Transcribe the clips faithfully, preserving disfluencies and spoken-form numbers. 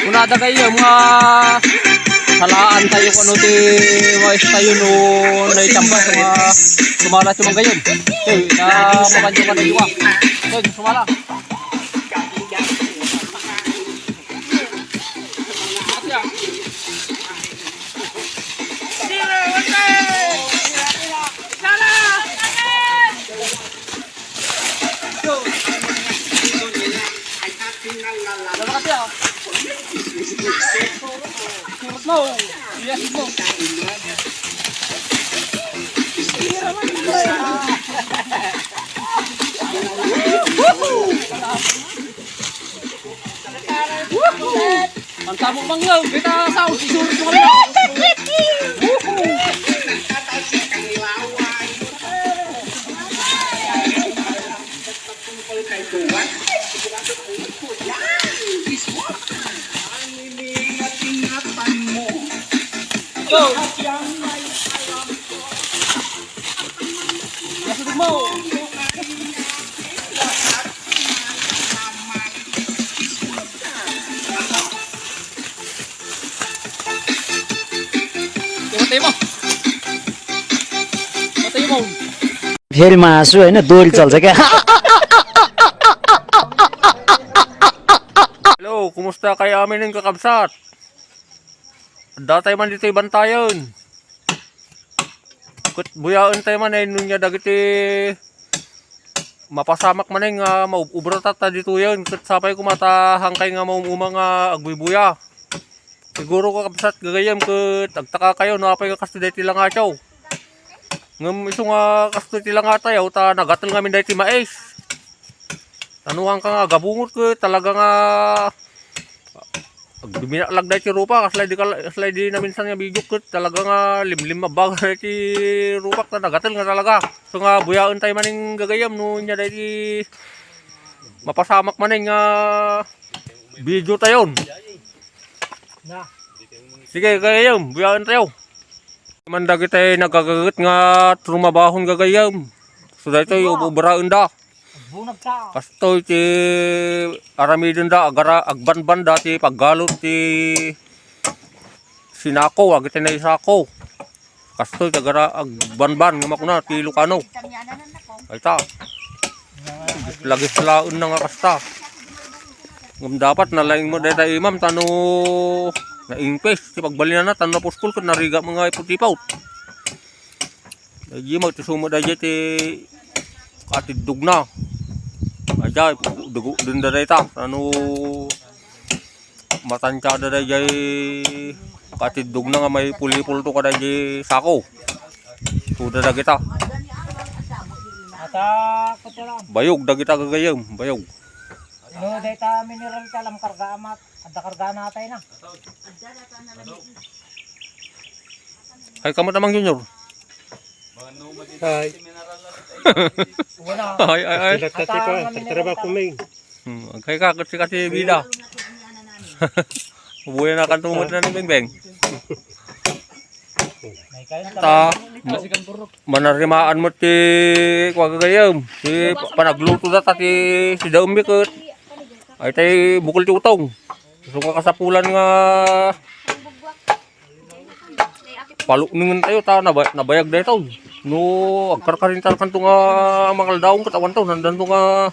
Kunada gayyem nga salaan tayo kano ti mais tayo no naitambas nga sumalat yung gayyem. Okay, na makanyo ka na yung. Okay, sumala. Ang tamang mangyaw, kita sa isuri ko na. Go! Nasudog mo! Patay mo! Patay mo! Hello, kumusta kayo amin kakabsat? Datay man ditoy Bantayan. Ket buyaentayo man, ay, nunya dagiti mapasamak manen nga maub-ubra ta, ta ditoyen. Ket sapay koma ta hankay nga maum-uma nga agbuybuya. Siguro, kakabsat, gagayyem, ket agtakakayo no apay nga kastoy daytoy langatayo. Ngem isu nga kastoy ti langatayo, ta nagatel ngamin daytoy mais. Tanuan ka nga agabungot ket talaga nga agbiminaklag daytoy rupa, kasla di kal-, kasla di naminsan nga video ket talaga nga limlim a baga daytoy rupak ta nagatel nga talaga. So nga buyaentayo manen gagayyem no nia daytoy mapasamak manen nga video tayon. Sige, gagayyem, buyaentayo. Man dagiti nagkagaget nga trumabahon gagayyem. So daytoy ububraenda. Bunag ta. Kastoy ti aramidenda, agara-, agbanbanda ti paggalot ti sinako, agiti naisako. Kastoy ti agara-, agbanban nga makuna ti Ilocano. Ay ta. Lagislaenna nga kasta. Ngem dapat nalaing mo dayta imam tano naingpes ti pagbalinana tano napuskol ket narigat nga iput-iput. Daydi magtisumo daydi ti katiddogna. Adda, dugo din da dayta. Ano, matantiada daydi katiddogna nga maipulipulto ka daydi sako. Suda dagita. Ata, kutira. Bayog dagita gagayyem, bayog. No, dayta mineral ta lam karga amat. Adda karga natay na. Ay, kamo tamang Junior. Hi. Wala. Ay, ay, ay. Sila tatay ko, nagtrabaho ko, may. Hmm, agkay ka, kasi, kasi bida. Ubuyan na kanto mo na ni Bengbeng. Ta, ma-, manarimaan mo ti, kuwan gagayyem, ti pa-, panagluto data ti sida ummi ket. Ay, tay bukol ti utong. So, nga kasapulan nga paluknengen tayo, ta naba-, nabayag daytoy. No, agkarkarintan kanto nga mangaldaong ket awan to, nandanto nga,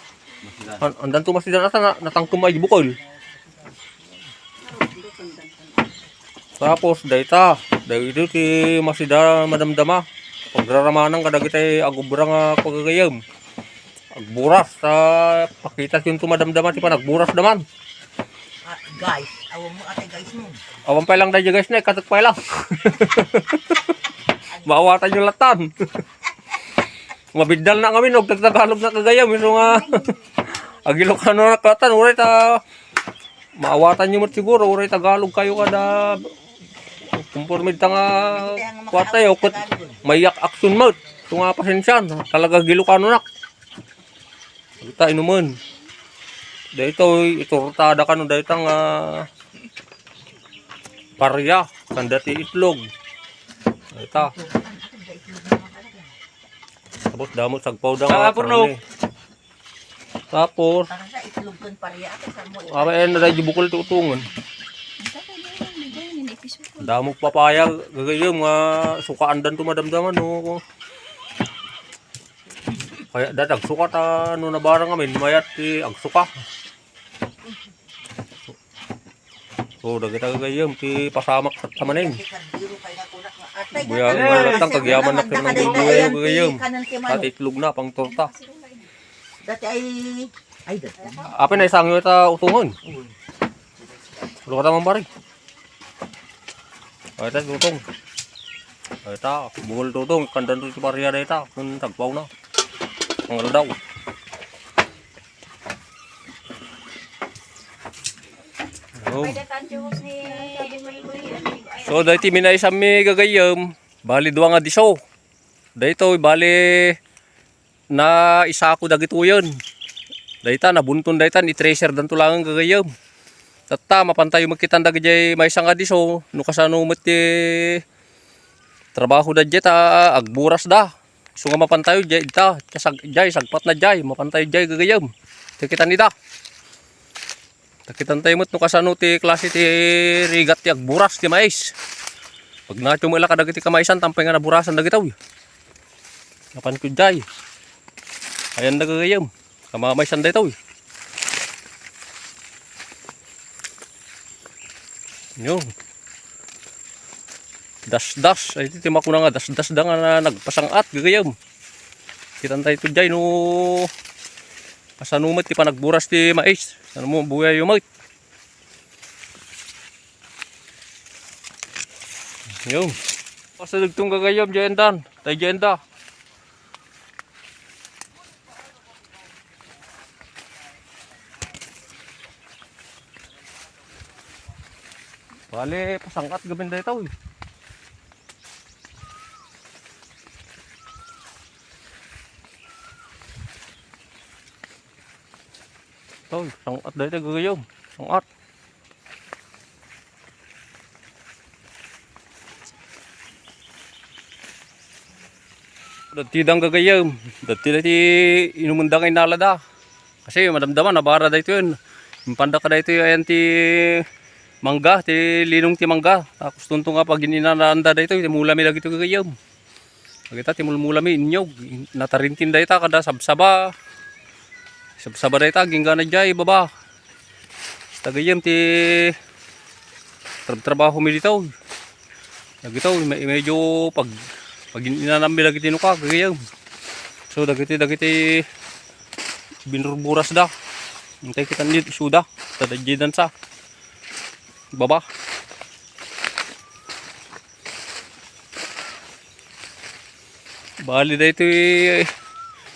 an-, andanto masidan ata na, natangkem ay bukol. Tapos, dayta, daytoy ti masida madamdama. Pagraramanan kadagiti agubra nga pagagayem. Agburas, ta pakita ti madamdama ti panagburas da man. Ah, guys, awan mo ate guys mo. Awan pay lang daydi guys na, ikatek pay lang. Maawatan nyo latan. Mabiddal na kami, no, tagtagalog na kagayam, iso nga. Agilokano na katan, uray ta, maawatan nyo met siguro, uray Tagalog kayo kada, kumporme ta nga, kuwat tayo, ket mayak action mode. Ito nga, pasensyan, talaga gilokano na. Ita inumen. Daytoy, iturtada kano dayta nga parya, sanda ti itlog. Ita. Tapos damo sagpaw da nga karne. Tapos, para sa itlog kun parya, ako sa mo. Awa, eh, na daydi bukol ti utungan. Damo papaya, gagayyem, nga sukaandanto madamdaman, no? Kaya dati agsuka ta, no, nabarang amin, mayat ti agsuka. So, dagita gagayyem, ti pasamak tatta manen. Buya, nga lattang kagyaman na ken nang bubuyayo gagayyem. Ati itlog na, pang torta. Dati ay, ay, dati. Apay na isang ta utungon. Uy. Ulo ka tamang pare. Ay, ta, tutong. Ay, ta, bungol tutong, kandan to ti paria dayta, kun tagpaw na. Ang aldaw. Oh. So, dayta minaisammi gagayyem, bali dua nga diso. Daytoy, bali, naisako dagitoyen. Dayta, nabunton dayta, ni-treasure danto laeng gagayyem. Tatta, mapantayo met kitan dagidiay maysa nga diso, no kasano met ti trabaho da diay ta agburas da. So nga mapantayo diay ita, kasag-, diay, sagpatna diay, mapantayo diay gagayyem. Ti kitan ida. Takitan tayo met no kasano ti klase ti rigat ti agburas ti mais. Pag natyo mo ila kadagiti kamaisan, tampay nga naburasan dagitoy. Napan ko jay. Ayan na gagayam. Kamamaisan daytoy. Yun. Dasdas. Ay, ti makuna nga dasdas da nga na, nagpasang-at gagayam. Kitan tayo to jay no kasano met ti panagburas ti mais. Ano mo, buya yung mais. Yun. Pasadagtong gagayam, jay endan. Tay jay enda. Bale, pasang-at gamin daytoy. Toy, sang-at dayta gagayam. Sang-at. Dati dang gagayam. Dati dati inumenda nga inalada. Kasi madamdama, nabara daytoy yun. Impanda ka daytoy ayan ti mangga, ti linong ti mangga. Tapos tunto nga pag ininananda daytoy, ti mulami dagitoy gagayam. Dagita ti mulmulami, inyog. Natarintin dayta kada sabsaba. Sabsaba dayta, agingga na jay baba. Basta gayam ti trab-, trabaho mi dito. Dagito, me-, medyo pag, pag inanam mi dagiti nuka, gayam. So, dagiti, dagiti binurburas da. Intay kita ni isuda. Tadadjidan sa. Baba. Bali daytoy,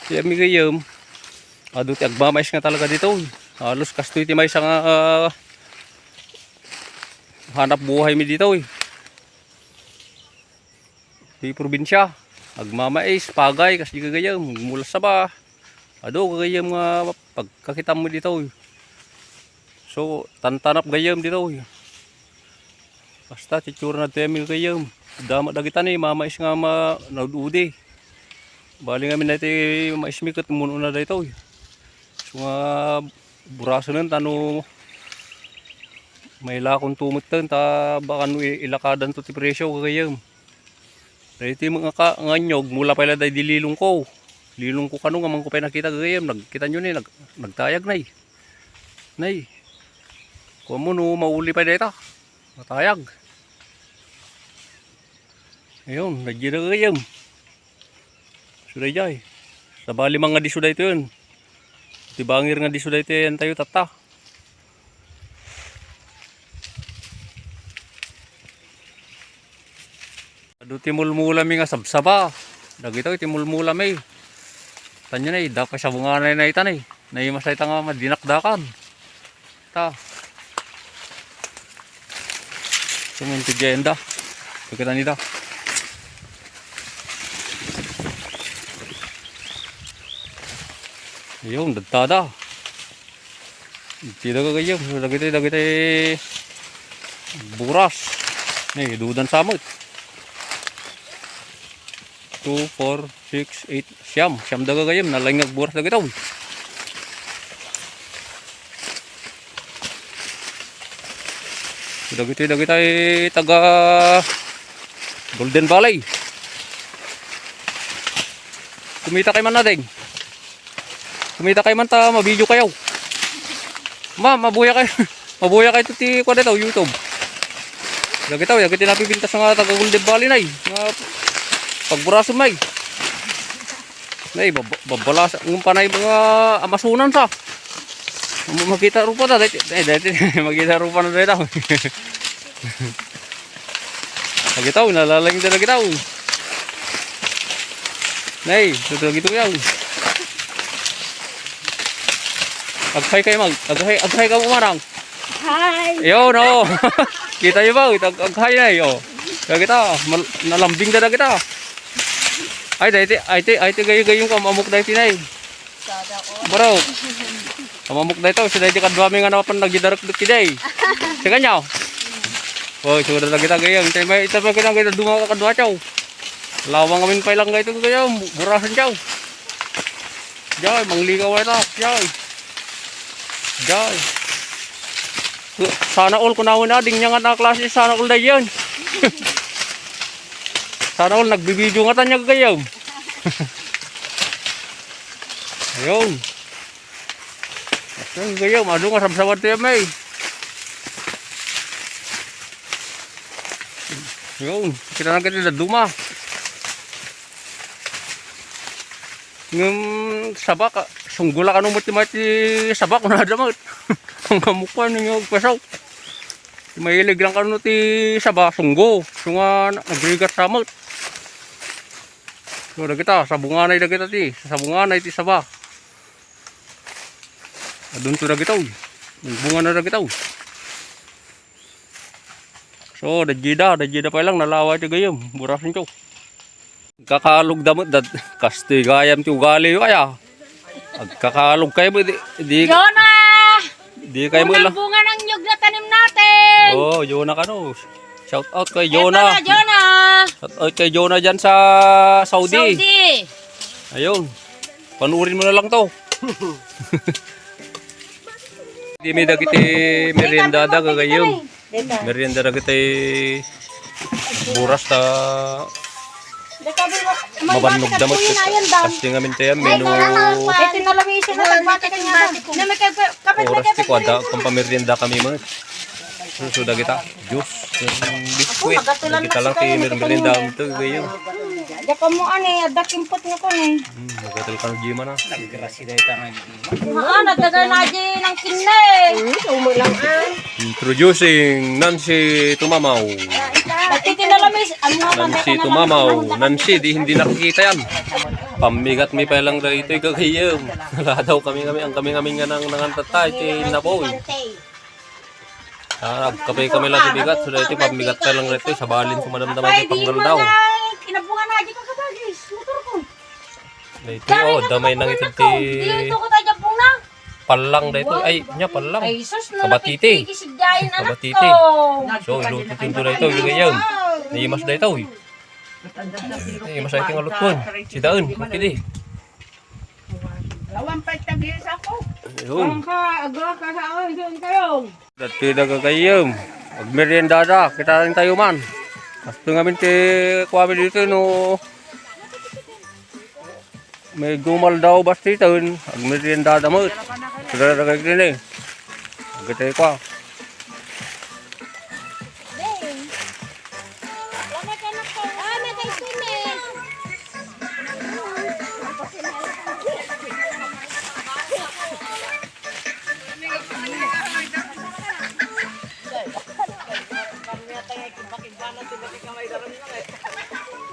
ti amigayam. Adu ti agmamais nga talaga dito. Halos kastoy ti maysa nga, ah, hanap buhay mi dito, eh. Ti probinsya, agmamais, pagay, kas di gagayam, mula saba. Adu gagayam nga pagkakitam mo dito, eh. So, tantanap gayam dito, eh. Basta ti tsura na ti amin gayam. Dama dagita ni mamais nga ma-, naud-udi. Bali nga min daytoy mais mi ket muno na daytoy. So nga burasen ta no mailakon tumetten ta baka no i-, ilakadan to ti presyo gayam. Daytoy mga ka-, nga anyog, mula pay la daydi lilong ko. Lilong ko kano nga man ko pay nakita gayam, nagkita nyo ni, nag-, nagtayag na eh. Nay. Kuwan mo no, mauli pay dayta. Matayag. Ayun, nadya na gayam. So, dayjay. Sabali man nga diso daytoy yun. Ti bangir nga diso daytoy yan tayo, tatta. Adu ti mulmulami nga sabsaba. Dagitoy ti mulmulami. Tanya na, eh, dapay sabunganay na itan, eh. Naimasay ta nga madinakdakan. Ta. Suminti jay enda. Pagkita nita. Yung, dagtada. Ti daga gayam, dagiti, dagiti buras. Ni, dudan samot. Two, four, six, eight, siyam. Siyam daga gayam, nalaing nga agburas dagito. Dagiti, dagiti taga Golden Valley. Kumita kay man, Nadeng. Kumita kay man ta mabidio kayo. Ma, mabuya kayo. Mabuya kayo ti kuan dito, YouTube. Dagiti, dagiti napipintas nga taga Golden Valley na eh. Nga pagburasem na eh. Nay, bab-, babbalasa. Nung panay mga Amazonan sa. Ma-, makita rupa ta. Dahil, eh, dahil, makita rupa na dahil. Dagiti, nalalang dagiti. Nay, ito, ito, ito, yaw. Aghay kayo, mag-, aghay, aghay ka mo, manang. Hi! Yo, no. Kita niyo ba? Ito, ag-, aghay na, yo. Dagiti, mal-, nalambing na dagiti. Ay, dahil, ay, ti, ay, ti, gayo, gayo, kamamok dahil, tinay. Bro. Kamamok dahil ito, sila di kadwa mi nga napan nagdidarek dito, tinay. Sige niyo. Oy, suda lagi ta gayam. Tay may ita pa kinang kita duma ka kadwa, tiyaw. Lawang amin pa ilang gaito gayam. Burasan, tiyaw. Jay, manglikaw ay ta. Jay. Jay. Sana all kunawan na, ding niya nga na klase, sana all na yan. Sana all nagbibideo nga tanya gayam. Ayun. Ayun, gayam, adu nga sabsabat tayo, may. Yun, kita na kita duma. Ngem, sabak, ah, sunggula kano met ti sabak, nada met. Ang kamukuan ninyo, agpasaw. Mahilig lang kano ti saba, sunggo. Sunga, nagrigat sa met. So, dagita, sabunganay dagita ti, sabunganay ti saba. Adunto dagita, uy. Bunga na dagita, uy. So, dajida, dajida pa lang, nalawa iti gayam. Burasen to. Agkakalog da met, dad-, kastoy gayam ti ugali yo, aya. Agkakalog kayo, di, di, Jonah! Di kayo mo Unang lang. Bunga ng nyug na tanim natin! Oh, Jonah kano. Shout out kay Jonah. Eto na, Jonah! Shout out kay Jonah dyan sa Saudi. Saudi! Ayun. Panurin mo na lang to. Di may dagiti merienda da gagayom. Merienda dagiti buras ta mabannog da met. Kasting amin tayo, menu. Ito na lang yung isin na nagbati ka niya. Oras ti kuada, pampamerienda kami met. Suso dagita. Juice, biskuit. Dagita lang ti merienda amin to, gayo. Daka mo ani, adda kimpot nga ko ni. Hmm, nagatal ka na, Jima na. Naggrasi dahil ka nga. Haan, nagdagan na di ng kinne. Hmm, sumo lang, ah. Introducing Nancy Tumamaw. Pati tinalamis, ano nga Nancy Tumamaw. Nancy, di hindi nakikita yan. Pamigat mi pa lang dito, igagayam. Wala daw kami, kami, ang kami, kami nga nang nangantatay, ti napoy. Ah, agkapay kami lang bigat, so dito, pamigat pa lang dito, sabalin ko madamdama iti panggal daw. Kinabungan na di ka kabagis, motor ko. Dito, oh, damay nang ito ti Dito ko tayo pong na. Palang dito. Ay, nya palang. Ay, sus, no, Kabatiti. Napigpigis si Jai na Kabatiti. So, iluto tinto na ito, yung ganyan. Naimas na ito, eh. Naimas na ito nga lutuan. Si Daon, okay di. Awan pa tag-isa ko. Ayun. Ang ka, agaw ka sa awan, doon kayo. Dati daga kayem. Agmeriendada, kita rin tayo man. Kasto ngamin ti kuami dito, no. May gumal daw bastitan, agmeriendada mo. Sila daga kini. Agitay kwa.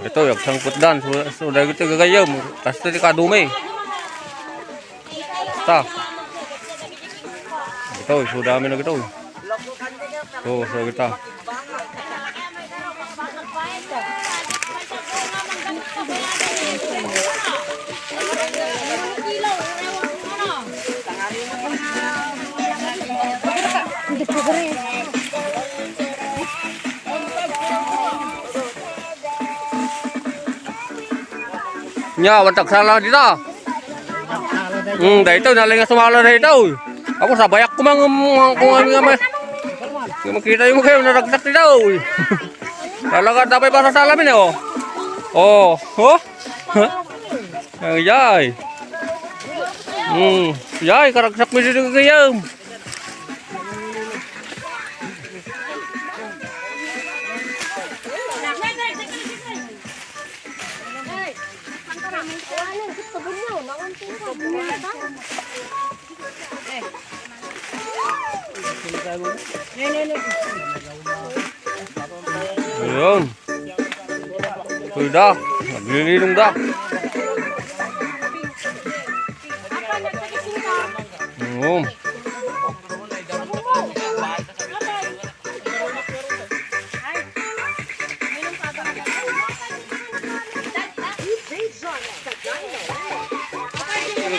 Ito, agsangputdan. So, so, dagiti gagayam. Kasto ti kadumi. Ta. Ito, so dami na ito. So, so kita. Nya, awan tagsala dita. Hmm, daytoy, nalay nga sumala daytoy. Ako, sabayak ko mang, mang, kung ano nga may. Makita mo kayo, naragsak ni daw. Talaga, tapay para sa alamin, eh, oh. Oh, oh. Ay, ay. Hmm, ay, karagsak mo dito kayo. Ayun. Ito'y da. Naglilinong da. Ayun.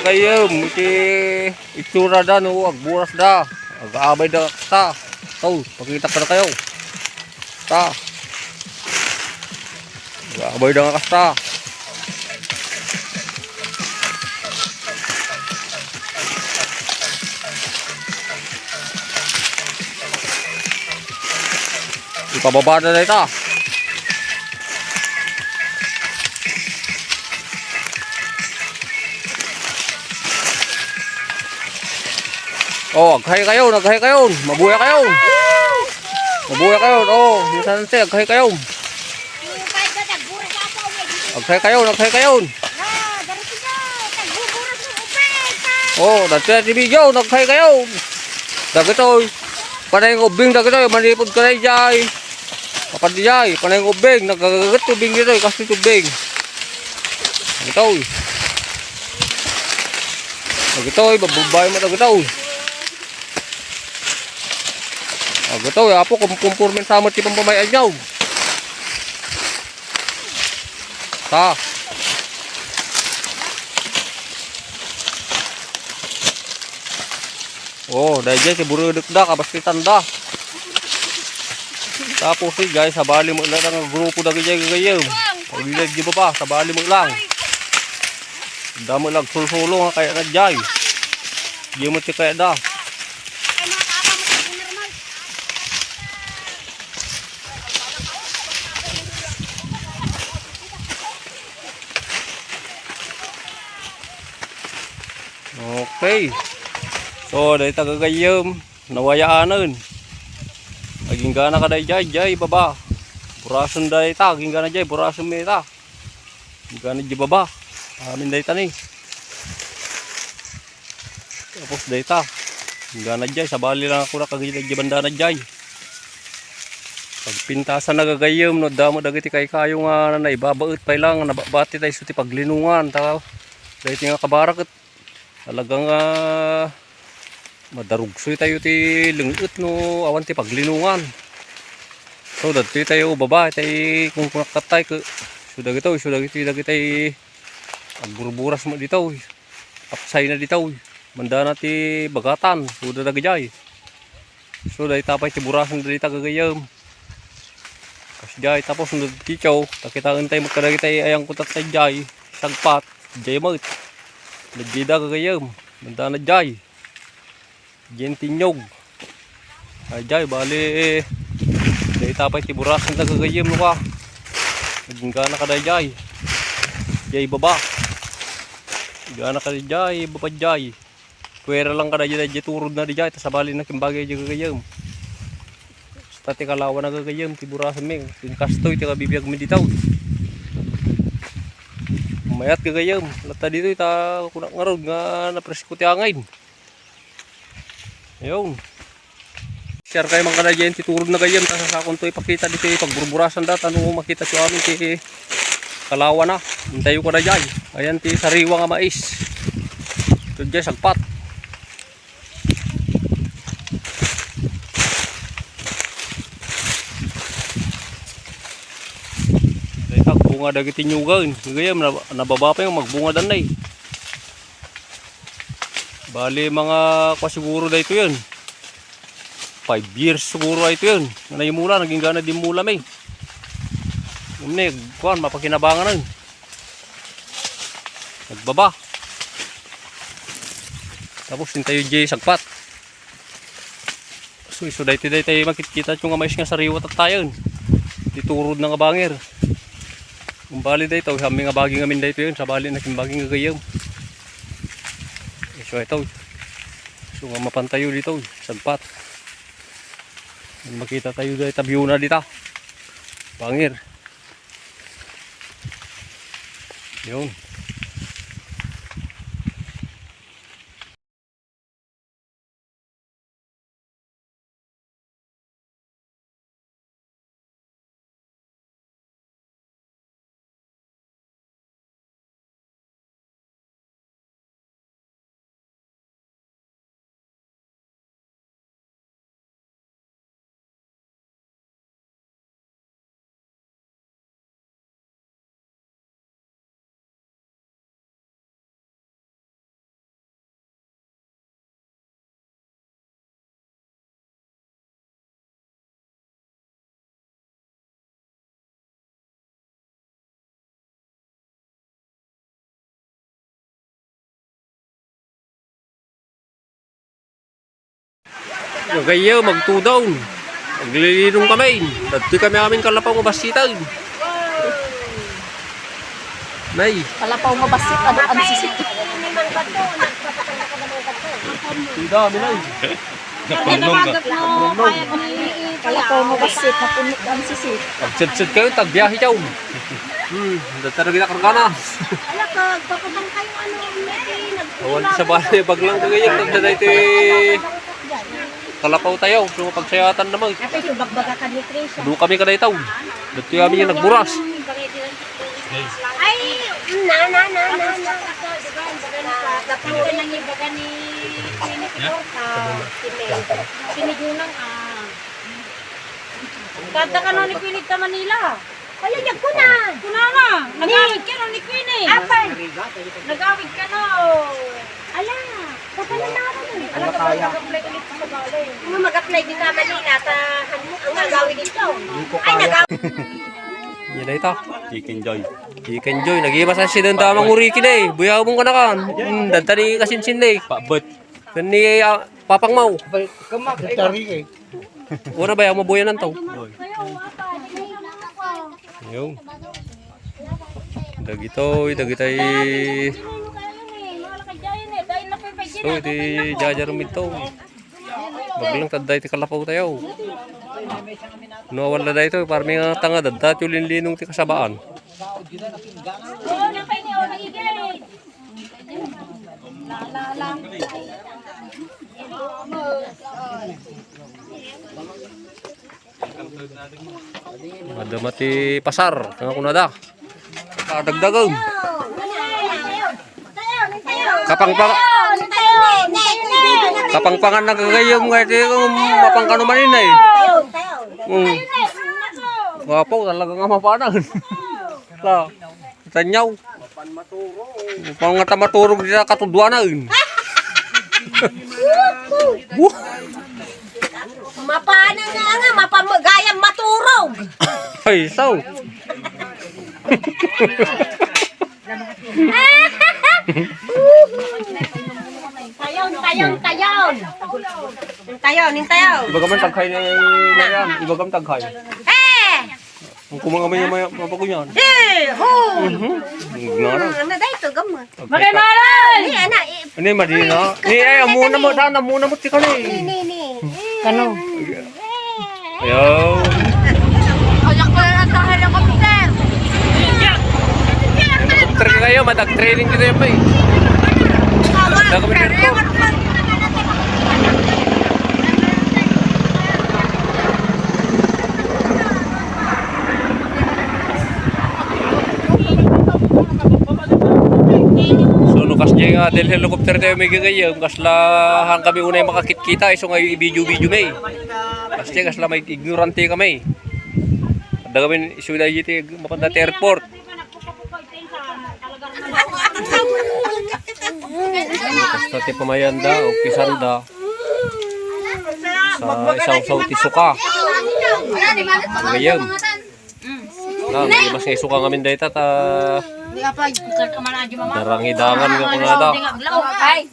Kayem, iti itsura da no, agburas da. Agaabay da ta. Ito, pakita ko na kayo. Ta. Agaabay da nga kasta. Ipababa na dayta. Oh, aghay kayo, aghay kayo. Mabuya kayo. Mabuya kayo. Oh, minsan te, aghay kayo. Aghay kayo, aghay kayo. Oh, dati ti video, aghay kayo. Dagitoy. Panay ng ubing dagitoy, manipod ka na ijay. Kapag ijay, panay ng ubing, nagagagat ubing ditoy, kasi tubig. Dagitoy. Dagitoy, bababay mo dagitoy. Dagitoy, apo, kum-, kumporme sa mo ti pampamay-anyaw. Ta. Oh, dayjay ti buredek da, kabaskitan da. Tapos, eh, guys, sabali mo lang ang grupo da, guys, gagayem. Pag di baba, sabali mo lang. Damo lang sulsulo nga kaya na, jay. Di mo ti kaya da. Okay. So, dayta gagayem, nawayaanen. Aginggana ka dayjay, jay, baba. Burasen dayta, aginggana jay, burasen mi ta. Aginggana jay baba. Amin dayta ni. Tapos dayta. Aginggana jay, sabali lang ako na kagita jay bandana jay. Pagpintasan na gagayem, no, damo dagiti kaykayo nga naibabaet pay lang, nababati tayo sa ti paglinungan, ta, dayta nga kabarak, talaga nga madarugsoy tayo ti leng-et no awan ti paglinungan. So, dagitoy tayo baba, tay kung kunakkat tayo, ke-, so, dagitoy, so, dagitoy, dagitoy, agburburas mo ditoy. Apsay na ditoy. Mandana ti bagatan, so, dagijay. So, dayta pay ti burasen dayta gagayem. Kas jay, tapos no ditoy, ta kitaen tayo magkadagitay ayang kutat tayo jay, sagpat, jay met. Dagida gagayem, mandana jay. Jay ti inyog. Ay, jay, bali, dayta pay ti burasen da gagayem, no ka. Aginggana ka dayjay. Jay baba. Aginggana ka dayjay, baba jay. Puwera lang kada dayjay, dayjay turod na dayjay, ta sabali na kimbagay dayjay gagayem. Basta ti kalawa na gagayem, ti burasen mi, ti kastoy, ti kabibiag mi ditaw. Mayat gagayem, latta ditoy, ta kunak ngarud nga napresko ti angin. Ayun. Share kayo man kada dyan, ti turod na gayem, ta sasakon to ipakita dito, pagburburasan da, tano makita ti amin ti kalawa na. Intayo ko na dyan. Ayan ti sariwa nga mais. Ito dyan, sagpat. Dahil bunga dagiti nyugan. Gayam, nab-, nababa pa yung magbunga dan na eh. Bali, mga kwa siguro da ito yun. Five years siguro ay ito yun. Nga naimula, naging gana din mula may. Umni, kuwan, mapakinabangan na yun. Nagbaba. Tapos, yung tayo, Jay, sagpat. So, isu daytoy, daytoy makitkita tayo nga mais nga sariwa tattayen. Ti turod na nga banger. Umbali daytoy, kami nga bagi ngamin daytoy yun, sabali na kimbagi nga gayam. Isu ito. So, nga mapan tayo dito, sagpat. Makita tayo daytoy, tabiuna dita. Banger. Yun. Gagayo, magtudaw. Maglilinong kami. Dagtoy kami amin kalapaw nga bassitan. Nay. Kalapaw nga bassit, ano, ang sisik. Tuda, minay. Kalapaw nga bassit, napunot ang sisik. Agsudsud kayo, tagbiyahe kayo. Hmm, dagta na ginakargana. Ala, pagpapabang kayo, ano, may nag- Awan sa balay, baglang kagayan, tagda na iti kalapaw tayo, so pagsayatan naman. Ate, so bagbaga ka ni Trisha. Doon kami kadaytaw. Dito kami yung nagburas. Ay, na, na, na, na, na. Ito, di ba, ang baga ni Gabriel, ang baga ni Queenie Flor, ah, si Mel. Si Mel Junang, ah. Kada ka na ni Queenie ka Manila. Kaya, yag ko na. Kunana, nagawid ka no ni Queenie. Apan. Nagawid ka no. Ala, kapala na ako nun. Ala, kapala, mag-apply ulit sa balay. Ano, mag-apply din naman nila, ta, ano, ang nagawid dito. Ay, nagawid. Yan na ito. Chicken Joy. Chicken Joy. Nag-iiba sa siya doon tamang uriki na eh. Buyaw mong kanakan. Hmm, danta ni kasinsin na eh. Pabot. Kan ni, ah, papang mau. Dari eh. Wala ba yung mabuyanan to? Yung. Dagitoy, dagitay. So, iti jajar mi to. Baglang tadday ti kalapaw tayo. No, wala da ito. Parang may nga tanga, dadda, ti linlinong ti kasabaan. Madama ti pasar, kaya kunada. Kadagdagan. Kapangpang-, kapangpangan na gagayam nga iti, um, mapangkano man ina eh. Um. Wapo, talaga nga mapanan. La, tanyaw. Pangata maturog dita katuduanan. Mapanan nga nga, mapamagayam maturog. Ay, so. Tayon, tayon, tayon. Tayon, tayon. Ibaga man taghay ni Marian. Ibaga man taghay. Eh! Ang kumang amay nga maya-, mapagunyan. Eh! Ho! Mhm. Nara. Ano da ito, gamma? Magay malay! Ni, ana, i- Ano yung mali na? Ni, ay, amuna mo, sana, amuna mo, tika na eh. Ni, ni, ni. Kano? Ayaw. Anak ko na lang sa helicopter. Helicopter kayo, matag-training kita yun pa eh. Wala kami training. So, no, kas diay nga del helicopter tayo may gagayam, kasla han kami unay makakitkita, isu nga i-video-video may. Kas diay, kasla may ignorante kami. Adda kami, isu da iti, mapanda ti airport. Basta ti pamayanda, o pisanda. Sa isawsaw ti suka. Gayam. Na, may mas nga isuka ngamin dayta, ta. Darangidangan nga kunada. Ay.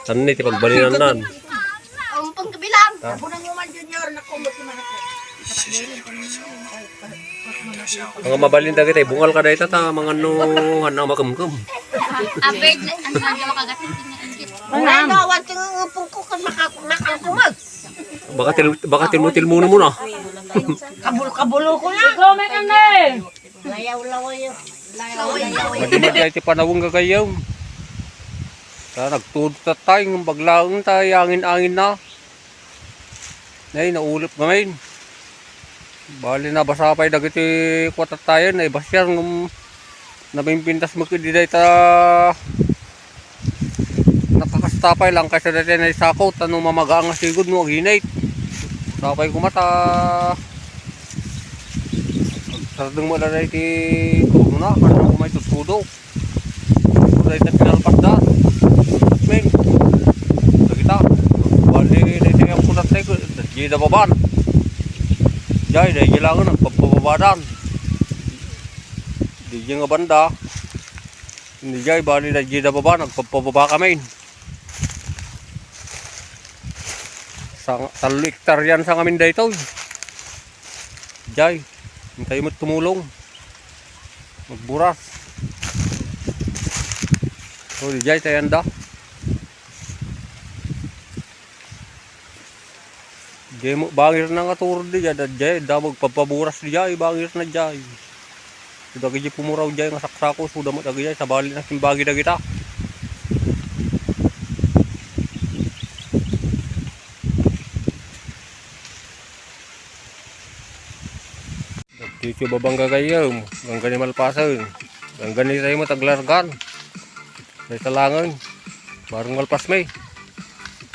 Tanni ti pagbalinan nan. Apo na mo man, Junior, naku, mo si Manako. Mga mabalin dagiti, bungal ka dayta ta, mga ano, ano, makemkem. Abed, ano, ano, makagat. Wala, no, awan ti nga ngupong ko, kan maka-, makangkumag. Baka til-, baka tilmo-tilmo na muna. Kabul-kabulo ko na. Ikaw, may kanda eh. Layaw-lawayo. Layaw-lawayo. Madimad dayta ti panaweng gagayyem. Ta nagtudot tayo, ng baglaeng tayo, angin-angin na. Nay, naulip ngamin. Bali, nabasa pay dagiti kuwatattayen, naibasiar, ngem nabimbintas met idi dayta nakakasta pay lang kaysa dayta naisako, ta no mamaga nga sigud no aginit. Sapay koma ta agsardeng met la dayta ti turno na, kano may tuttudo. Dayta pinalpas da. Men. Dagita. Bali, dayta nga kunat na iko, dayta baban. Jay, dayta langen, nagpagpababadan. Dayta nga banda. Hindi jay, bali, dayta baban, nagpagpababa kami. Sang, tallo hektaryan sa ngamin daytoy. Jay, intayo met tumulong. Magburas. So, di jay, tayanda. Jay mo, bangir na nga turo di jay, da jay, da magpapaburas di jay, bangir na jay. So, dagiti pumuraw jay nga saksako, so, damot dagiti jay, sabali na simbagi dagita. Dagiti babang gagayyem, ganggan ni malpasen. Ganggan ni tayo mataglargan. May talangen. Barong malpas may.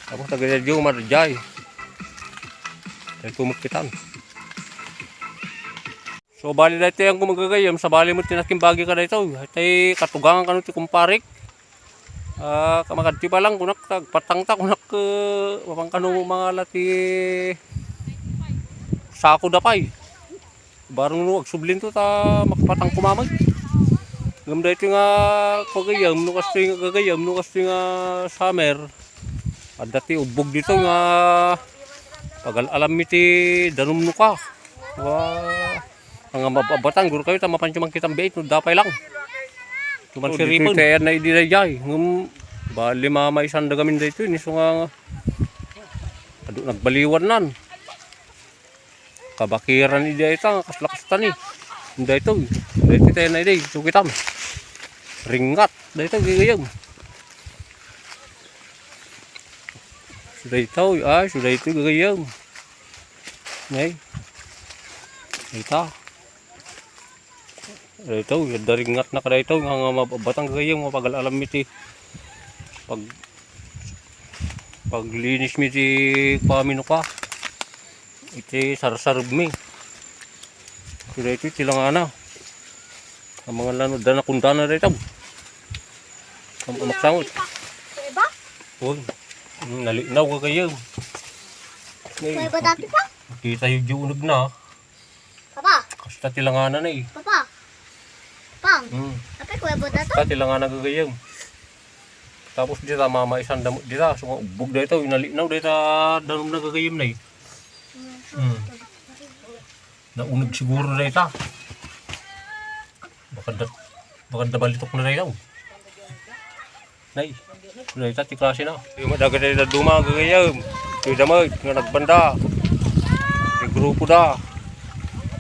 Tapos tagay dadyo, madayjay. Tayo tumagkitan. So, bali daytoy ang gumagagayyem, sabali mo tinakimbagi ka daytoy. Tay katugangan kano ti kumparik. Ah, kamakadti pa lang, kunak, tagpatangta, kunak, eh, mapangkano mangala ti sako da pay. Barang no agsublinto ta makapatang kumamag. Ngem daytoy nga kagayam, no kastoy nga kagayam, no kastoy nga summer. Adda ti ubbog dito nga pagal-alam mi ti danum no ka. Wa, nga mababatan, guro kayo, ta mapancho man kitang biit, no dapay lang. Tuman. Oh, siripon. Ditoy tayan na idi dayjay. Ngem, bali mamaysan da gamin daytoy, ni so nga, adu, nagbaliwan nan. Kabakiran idi ay ta, kaslakastan ni. Daytoy, daytoy tayan na idi, sukitan. Ringat, daytoy, gigayam. Suday taw, ay, suday taw, gagayam. Nay. Ita. Ito, daringat na kada ito, nga, nga mabatang gagayam, mapagal-alam iti pag, paglinis mi ti pamino ka. Iti sarsareb mi. Suday ito, tilangana. Ang mga lano, dana kundana da ito. Am-, amaksangot. Diba? Uy, mm, nalinaw ka kayo. Kuya ba dati pa? Kita yung di unag na. Papa. Kasta tilangana na eh. Papa. Pang. Hmm. Apa kuya ba dati? Kasta tilangana gagayam. Tapos dita mama isan damo dita. So nga ubbog da ito, nalinaw da ita danum na gagayam na eh. Hmm. Nauneg siguro dayta. Baka da, baka da balitok na dayta. Nay, dayta ti klase na. Yung madaga dayta duma, gagayam. Ito damag, nga nagbanda. May grupo da.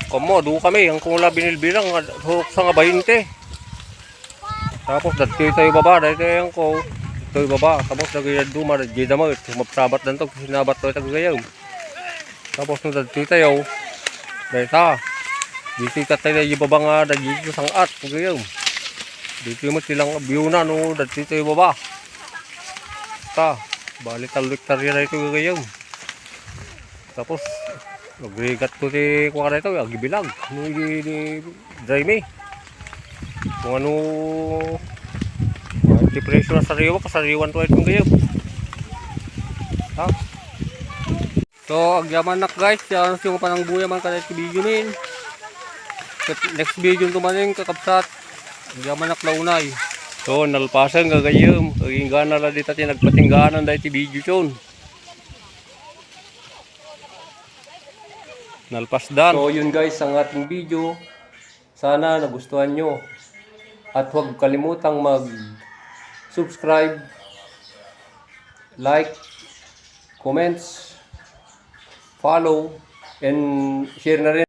Kamo, adu kami, ang kung wala binilbilang, nga, hurok sa nga bainte. Tapos, dati tayo baba, dati tayo ko. Tayo baba, tapos, lagi duma, dati damag, mapsabat dan to, sinabat to, ito gagayam. Tapos no dadtoy tayo, dayta. Ditoy tatay na ibaba nga dagiti sangat, gagayam. Ditoy met ti lang-, view na no dadtoy tayo baba. Ta, bali tallo hektarya na ito, gagayam. Tapos, agrigat ko ti kuha na ito, agibilag. Ni, ni, ni Jaime. Kung ano, ah, ti presyo na sariwa, kasariwan to ay itong gayam. Ha? So, agyamanak guys, yan yung panangbuya man kada ti video min. Next video to maning kakabsat. Agyamanak launay. So, nalpasan gagayam. Kaginggana la dita ti nagpatingganan dahil ti video chon. Nalpasdan. So yun guys ang ating video. Sana nagustuhan nyo. At huwag kalimutang mag subscribe, like, comments, follow, and share na rin